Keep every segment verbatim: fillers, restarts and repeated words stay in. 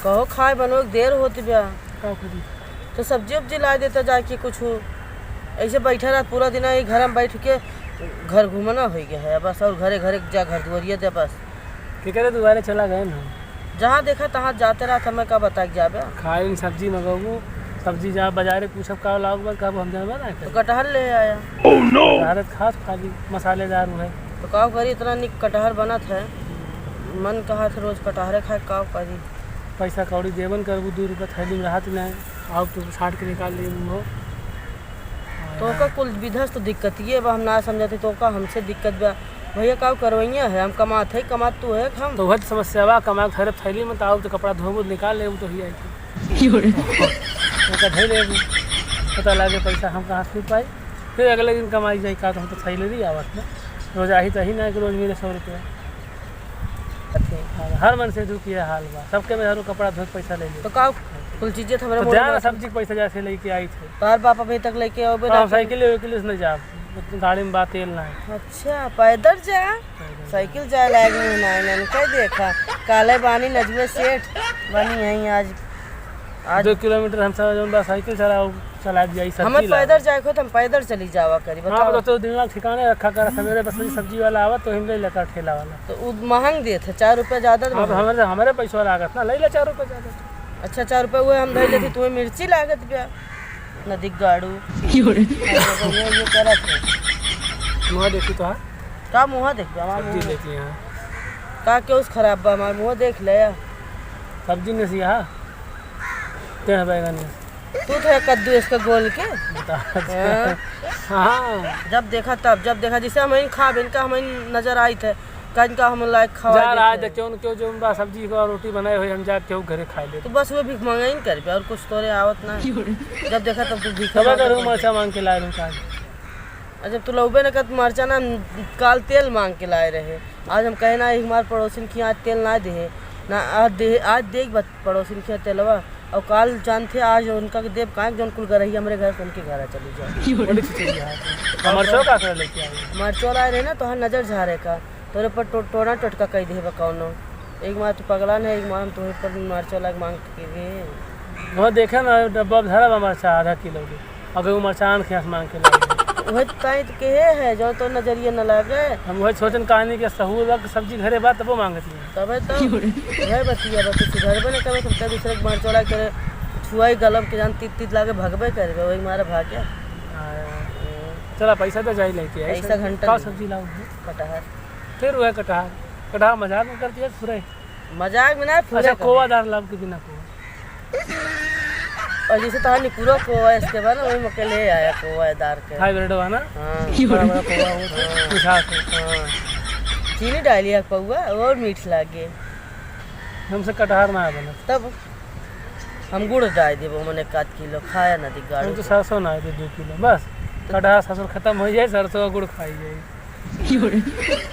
कहो खाए बनो, देर होत बा। का करी? तो सब्जी उब्जी लाइ देता जाके कुछ। ऐसे बैठा रहा पूरा दिन, ई घर में बैठ के घर घूमना होइ गया है बस, और घरे घरे जा, घर दुआरिया दे बस। केकरे दुआरे चला गए ना? जहाँ देखा तहाँ जाते रहत, हमें का बताइ के जाबे? खाए सब्जी मंगाबू, सब्जी जा बाजारे पूछब का लाओ बा, कहब हम जानबे ना तो करी। कटहर ले आया। कटहर खास खाली मसालेदार है। तो का करी, इतना निक कटहर बनत है, मन कहत है रोज कटहरे खाए, का करी? पैसा कौड़ी देबन करबू, दू रुपया थैली में रहत नहीं, आओ तू छाट के निकाल ले हो। तोका कुल विधा से तो दिक्कतिये बा, हम ना समझते, तोका हमसे दिक्कत बा। भैया का करवैया है, हम कमात है, कमात तू है, हम। तो वह समस्या बा, कमा के थैली में तो आओ तो कपड़ा धोबू, निकाल लेबू तो ही आई थी। ओका धै लेबू, पता लागे पैसा हम कहाँ से पाई, फिर अगले दिन कमाई जाई का, तो हम तो थैले नहीं आवत ना, रोज आही तो ही ना कि रोज मिले सौ रुपया। हर मन से दुखी है हाल बा, सबके मेहरारू कपड़ा धोए के पैसा ले ले। तो का कुल चीजें तो हमरे तो मोड़ जा में ना, रखल। सब्जी के पैसा जैसे लेके आई थे। तोहर बाप अभी तक लेके अबे ना हाँ, कइल। साइकिल वाइकिल से नहीं जा, गाड़ी में बा तेल ना है। अच्छा, पैदल जा? पैदल साइकिल जा। जाए लायक नहीं ना है, मैंने कह देखा, काले बानी नजवे सेठ बानी यहीं आज। आज दो किलोमीटर हम सब जौन बा साइकिल चलाओ, चला दिया, ई सब्जी हमें लाओ। पैदल जाए को तो हम पैदल चली जावा करी, हाँ, बताओ। तो, तो दिमाग ठिकाने रखा कर, सवेरे बस वही सब्जी वाला आवा तो हम ले लेकर ठेला वाला। तो उ महंग देत है, चार रुपया ज्यादा तो हाँ, तो महंग। हमारे, हमारे पैसा लागत ना, ले ले चार रुपया ज्यादा। अच्छा, चार रुपया हुए हम धर लेती, तुम्हें मिर्ची लागत बा, नदी गाड़ू। ये, ये करत है। मुँह देखी तो हाँ। का मुँह देखबे हमार सब्जी मुँह? देखी हाँ। का केहू से खराब बा हमार मुँह देख ले। सब्जी में से हाँ। टेढ़ बैगन में। तू तो है कद्दू इसका गोल के। बता। हाँ। हाँ। जब देखा तब, जब देखा जिसे हम इन खाब, इनका हम इन नजर आई थे, का इनका हम लायक खवा जा रहा है, देते। देखियो उनके जो बा सब्जी का रोटी बनाए हुए, हम जा केहू घरे खाए ले। तू बस वो भीख मंगाइन करबे और कुछ तोरे आवत ना। जब देखा तब तू भीख तब मांगत अगर हम रहबे। मरचा मांग के लाए रहूं का? और जब तू लौबे न कर, मरचा ना, काल तेल मांग के लाए रहे। आज हम कहे ना, हमार पड़ोसिन की आज तेल ना दे, ना आज दे, आज देख बत-, पड़ोसिन के तेलवा, और काल जानते आज उनका के देब, काहे जौन कुल गरही हमरे घर से उनके घर चली जाओ। बड़ी खिचड़ी है। मरचो का कर लेके आए? मरचो लाए रहे ना, तोहर नजर झारे का, तोरे पर टो-, टोना टोटका कह देबे कौनो। एक मार तू पगला न, एक मार हम तोहे पर मरचो लाग मांग के दे। वो देखे ना, डब्बा में धरा बा मरचा आधा किलो के। अबे वो मरचा आन खेस मांग के लाए। वही तो ताई तो कहे है, जो तो नजरिया न लागे। हम वही सोचन कहानी के सहूर बा कि सब्जी घरे बा, तबो मांगत है। तबे तो वही बतिया बा, कुछ सुधरबे न करे, तुम दूसरे के मरचो लाग करे, छुआई गलम के जान तीत तीत लागे, भगबे करबे, वही मारे भागे। हाँ। हम्म। चला, पैसा तो जाई लेके आई। पैसा घंटा का में। सब्जी लाओ? कटहर। फिर वह कटहर, कटहर मजाक में कर दिया पूरे। मजाक में ना, पूरे अच्छा, कटहर। कोवादार लाभ के बिना कोवा। और जैसे तहार निकुरा कोवा इसके बाद ना, वही मके ले आया कोवादार के। हाइब्रिड बा ना? हाँ। बड़ा बड़ा कोवा हो, हाँ। मिठास हो। हाँ। चीनी डाली है पौवा, और मीठ लागे। हमसे कटहर ना बनत। तब हम गुड़ डाल देबो, मने एक आध किलो खाया ना दी गाड़ू हम तो के। सरसों ना दे दो किलो, बस। तो कटहर सरसों खत्म हो जाए, सरसों का गुड़ खाई जाए।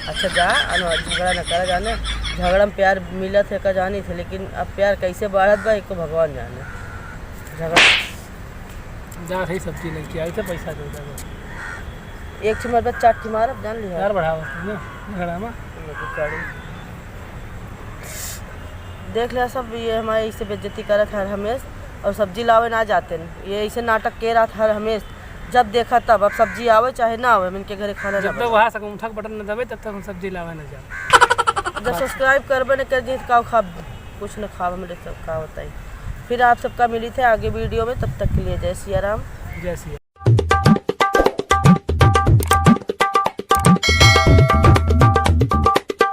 अच्छा जा, अनु, झगड़ा न करा जाने, झगड़ा में प्यार मिलत है का जानी थे, लेकिन अब प्यार कैसे बढ़त बा, एको भगवान जाने। झगड़ा जा, सही सब्जी लेके आई थे, पैसा दे दे। एक ठे मरबे, चार ठे मारब, जान लिया। प्यार बढ़ावत है ना, झगड़ा में। लेकिन कड़ी। देख ले सब, ये हमारे ऐसे बेइज्जती करत हर हमेश, और सब्जी लावे ना जाते न। ये ऐसे नाटक के रहत हर हमेश, जब देखा तब, अब सब्जी आवे चाहे ना आवे, हम इनके घरे खाना ना जब तक बनावे। वहाँ से उठक बटन न दबे, तब तक हम सब्जी लावे न जाब। जब subscribe करबे न कर जी, तो का खाब? कुछ न खाब, हमरे सब का बताई। फिर आप सबका मिली थे आगे video में, तब तक के लिए जय सिया राम। जय सिया।